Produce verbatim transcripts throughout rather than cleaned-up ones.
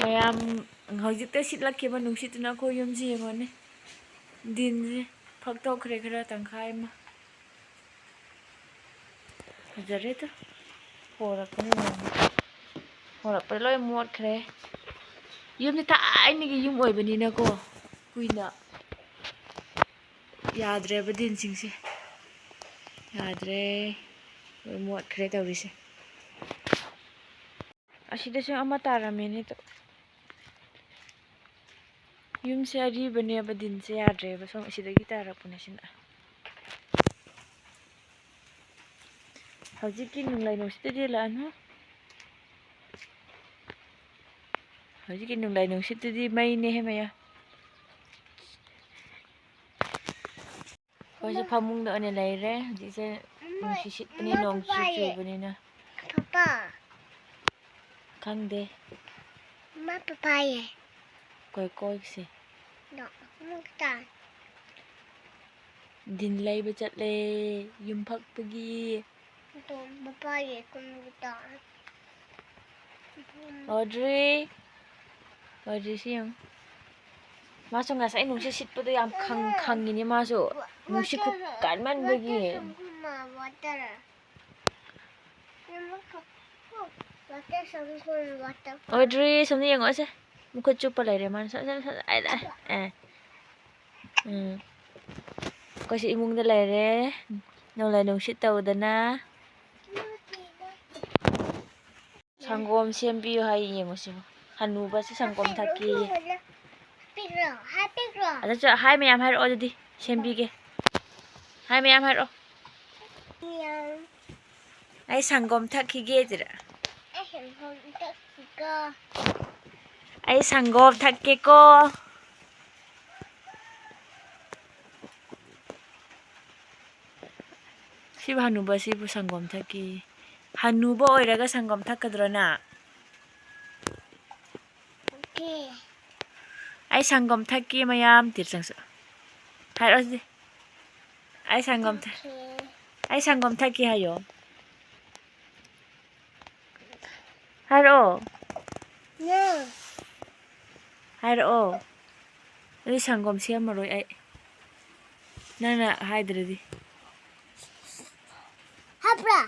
ꯃꯌꯥꯝ, ꯍꯧꯖꯤꯛꯇ ꯁꯤꯠꯂꯛꯈꯤꯕ ꯅꯨꯡꯁꯤꯠꯇꯨꯅ ꯑꯩꯈꯣꯏ ꯌꯨꯝꯁꯤ ꯌꯦꯡꯉꯣꯅꯦ꯫ ꯗꯤꯟꯁꯦ ꯐꯛꯇꯣꯛꯈ꯭ꯔꯦ ꯈꯔ, ꯇꯪꯈꯥꯏ ꯑꯃ꯫ ꯐꯖꯔꯦꯗ꯫ ꯍꯣꯔꯛꯄꯅꯤꯅ꯫ ꯍꯣꯔꯛꯄꯗ ꯂꯣꯏ ꯃꯣꯠꯈ꯭ꯔꯦ꯫ ꯌꯨꯝꯁꯦ ꯊꯥꯏꯅꯒꯤ ꯌꯨꯝ ꯑꯣꯏꯕꯅꯤꯅꯀꯣ, ꯀꯨꯏꯅ ꯌꯥꯗ꯭ꯔꯦꯕ ꯗꯤꯟꯁꯤꯡꯁꯦ꯫ ꯌꯥꯗ꯭ꯔꯦ꯫ ꯂꯣꯏ ꯃꯣꯠꯈ꯭ꯔꯦ ꯇꯧꯔꯤꯁꯦ꯫ ꯑꯁꯤꯗꯁꯨ ꯑꯃ ꯇꯥꯔꯝꯃꯦꯅꯦ꯫ ꯌꯨꯝꯁꯦ ꯑꯔꯤꯕꯅꯦꯕ, ꯗꯤꯟꯁꯦ ꯌꯥꯗ꯭ꯔꯦꯕ꯫ ꯁꯣꯝ ꯑꯁꯤꯗꯒꯤ ꯇꯥꯔꯛꯄꯅꯦ ꯁꯤꯅ꯫ ꯍꯧꯖꯤꯛꯀꯤ ꯅꯨꯡꯂꯩ ꯅꯨꯡꯁꯤꯠꯇꯨꯗꯤ ꯂꯥꯛꯑꯅꯨ꯫ ꯍꯧꯖꯤꯛꯀꯤ ꯅꯨꯡꯂꯩ ꯅꯨꯡꯁꯤꯠꯇꯨꯗꯤ ꯃꯩꯅꯦꯍꯦ ꯃꯌꯥ꯫ ꯑꯩꯈꯣꯏꯁꯨ ꯐꯃꯨꯡꯗ ꯑꯣꯏꯅ ꯂꯩꯔꯦ ꯍꯧꯖꯤꯛꯁꯦ꯫ ꯅꯨꯡꯁꯤꯠ ꯁꯤꯠꯄꯅꯤ, ꯅꯣꯡ ꯆꯨ-, ꯆꯨꯕꯅꯤꯅ꯫ ꯄꯄꯥ꯫ ꯈꯪꯗꯦ꯫ ꯃꯥ ꯄꯄꯥꯌꯦ꯫ ꯀꯣꯏ ꯀꯣꯏꯁꯦ꯫ ꯅꯣ, ꯑꯃꯨꯛ ꯇꯥ꯫ ꯗꯤꯟ ꯂꯩꯕ ꯆꯠꯂꯦ ꯌꯨꯝ ꯐꯛꯄꯒꯤ꯫ ꯑꯗꯣ ꯄꯄꯥꯌꯦ ꯀꯨꯝꯕ ꯇꯥ꯫ ꯑꯣꯗ꯭ꯔꯤ꯫ ꯑꯣꯗ꯭ꯔꯤ ꯁꯤ ꯌꯦꯡꯉꯨ꯫ ꯃꯥꯁꯨ ꯉꯁꯥꯏ ꯅꯨꯡꯁꯤꯠ ꯁꯤꯠꯄꯗꯣ ꯌꯥꯝ ꯈꯪ-, ꯈꯪꯉꯤꯅꯦ ꯃꯥꯁꯨ꯫ ꯅꯨꯡꯁꯤꯠ ꯈꯨꯀꯟꯃꯟꯕꯒꯤ꯫ ꯋꯥꯇꯔ ꯁꯪꯒꯣꯝ, ꯋꯥꯇꯔ꯫ ꯋꯥꯇꯔ ꯁꯪꯒꯣꯝ, ꯋꯥꯇꯔ꯫ ꯑꯣꯗ꯭ꯔꯤ, ꯁꯣꯝꯗ ꯌꯦꯡꯉꯣꯁꯦ꯫ ꯃꯈꯨꯠ ꯆꯨꯞꯄ ꯂꯩꯔꯦ ꯃꯥꯅ꯫ ꯁ-, ꯁ-, ꯁ-, ꯑꯦ, ꯑꯦ꯫ ꯎꯝ꯫ ꯑꯩꯈꯣꯏꯁꯨ ꯏꯃꯨꯡꯗ ꯂꯩꯔꯦ꯫ ꯅꯣꯡꯂꯩ ꯅꯨꯡꯁꯤꯠ ꯇꯧꯗꯅ꯫ ꯁꯪꯒꯣꯝ ꯁꯦꯝꯕꯤꯌꯨ ꯍꯥꯏ, ꯌꯦꯡꯉꯨ ꯁꯤꯕꯨ꯫ ꯍꯅꯨꯕꯁꯤ ꯁꯪꯒꯣꯝ ꯊꯛꯀꯦꯌꯦ꯫ ꯄꯤꯛꯔꯣ? ꯍꯥꯏ ꯄꯤꯛꯔꯣ? ꯑꯗꯨꯁꯨ ꯍꯥꯏ ꯃꯌꯥꯝ ꯍꯥꯏꯔꯛꯑꯣ ꯑꯗꯨꯗꯤ, ꯁꯦꯝꯕꯤꯒꯦ꯫ ꯍꯥꯏ ꯃꯌꯥꯝ ꯍꯥꯏꯔꯛꯑꯣ꯫ ꯃꯌꯥꯝ꯫ ꯑꯩ ꯁꯪꯒꯣꯝ ꯊꯛꯈꯤꯒꯦ ꯁꯤꯔ꯫ ꯑꯩ ꯁꯪꯒꯣꯝ ꯊꯛꯈꯤꯀꯣ꯫ ꯑꯩ ꯁꯪꯒꯣꯝ ꯊꯛꯀꯦꯀꯣ꯫ ꯁꯤꯕꯨ ꯍꯅꯨꯕ ꯁꯤꯕꯨ ꯁꯪꯒꯣꯝ ꯊꯛꯀꯦ꯫ ꯍꯅꯨꯕ ꯑꯣꯏꯔꯒ ꯁꯪꯒꯣꯝ ꯊꯛꯀꯗ꯭ꯔꯣ ꯅꯪ? ꯑꯣꯀꯦ꯫ ꯑꯩ ꯁꯪꯒꯣꯝ ꯊꯛꯀꯦ ꯃꯌꯥꯝ ꯇꯤꯔꯆꯪꯁꯨ꯫ ꯍꯥꯏꯔꯛꯑꯣ ꯑꯗꯨꯗꯤ꯫ ꯑꯩ ꯁꯪꯒꯣꯝ ꯊꯛ-, ꯑꯣꯀꯦ꯫ ꯑꯩ ꯁꯪꯒꯣꯝ ꯊꯛꯀꯦ ꯍꯥꯏꯌꯣ꯫ ꯍꯥꯏꯔꯛꯑꯣ꯫ ꯅꯪ꯫ ꯍꯥꯏꯔꯛꯑꯣ꯫ ꯑꯩ ꯁꯪꯒꯣꯝ ꯁꯦꯝꯃꯔꯣꯏ ꯑꯩ꯫ ꯅꯪꯅ ꯍꯥꯏꯗ꯭ꯔꯗꯤ꯫ ꯍꯥꯞꯄ꯭ꯔꯥ?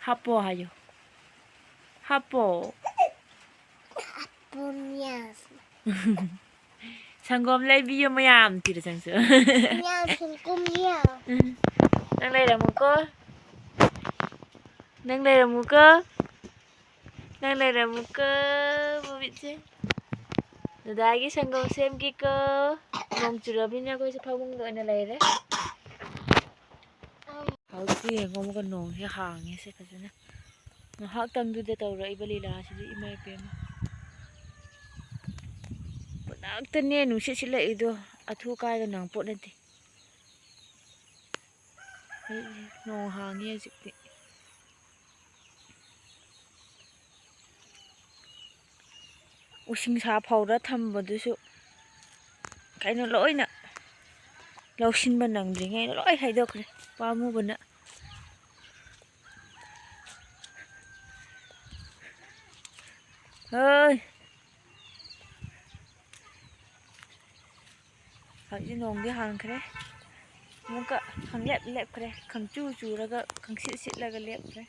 ꯍꯥꯞꯄꯣ ꯍꯥꯏꯌꯣ꯫ ꯍꯥꯞꯄꯣ꯫ ꯄꯨꯅꯤꯌꯥꯁ꯫ ꯁꯪꯒꯣꯝ ꯂꯩꯕꯤꯌꯨ ꯃꯌꯥꯝ ꯇꯤꯔ ꯆꯪꯁꯨ꯫ ꯄꯨꯅꯤꯌꯥꯁ ꯀꯨꯝꯅꯤꯌꯥ꯫ ꯅꯪ ꯂꯩꯔꯝꯃꯨꯀꯣ꯫ ꯅꯪ ꯂꯩꯔꯝꯃꯨꯀꯣ꯫ ꯅꯪ ꯂꯩꯔꯝꯃꯨꯀꯣ꯫ ꯃꯃꯤꯠꯁꯦ꯫ ꯗꯗꯥꯒꯤ ꯁꯪꯒꯣꯝ ꯁꯦꯝꯒꯦꯀꯣ꯫ ꯅꯣꯡ ꯆꯨꯔꯕꯅꯤꯅ ꯑꯩꯈꯣꯏꯁꯦ ꯐꯃꯨꯡꯗ ꯑꯣꯏꯅ ꯂꯩꯔꯦ꯫ ꯍꯧꯖꯤꯛꯇꯤ ꯌꯦꯡꯉꯣ ꯑꯃꯨꯛꯀ ꯅꯣꯡꯁꯦ ꯍꯥꯡꯉꯦ ꯁꯦ ꯐꯖꯅ꯫ ꯉꯥꯏꯍꯥꯛꯇꯪꯗꯨꯗ ꯇꯧꯔꯛꯏꯕ ꯂꯤꯂꯥꯁꯤꯗꯤ ꯏꯃꯥ ꯏꯕꯦꯝꯃ꯫ ꯈꯨꯗꯛꯇꯅꯦ ꯅꯨꯡꯁꯤꯠ ꯁꯤꯠꯂꯛꯏꯗꯣ꯫ ꯑꯊꯨ ꯀꯥꯏꯒ ꯅꯪ ꯄꯣꯠ ꯅꯠꯇꯦ꯫ ꯑꯩ ꯅꯣꯡ ꯍꯥꯡꯉꯦ ꯍꯧꯖꯤꯛꯇꯤ꯫ ꯎꯁꯤꯡꯁꯥ ꯐꯧꯔ ꯊꯝꯕꯗꯨꯁꯨ ꯀꯩꯅꯣ ꯂꯣꯏꯅ ꯂꯧꯁꯤꯟꯕ ꯅꯪꯗ꯭ꯔꯤꯉꯩꯗ ꯂꯣꯏ ꯍꯩꯗꯣꯛꯈ꯭ꯔꯦ ꯄꯥꯝꯃꯨꯕꯅ꯫ ꯍꯣꯏ꯫ ꯍꯧꯖꯤꯛ ꯅꯣꯡꯗꯤ ꯍꯥꯡꯈ꯭ꯔꯦ꯫ ꯑꯃꯨꯛꯀ ꯈꯪꯂꯦꯞ ꯂꯦꯞꯈ꯭ꯔꯦ꯫ ꯈꯪꯆꯨ ꯆꯨꯔꯒ ꯈꯪꯁꯤꯠ ꯁꯤꯠꯂꯒ ꯂꯦꯞꯈ꯭ꯔꯦ꯫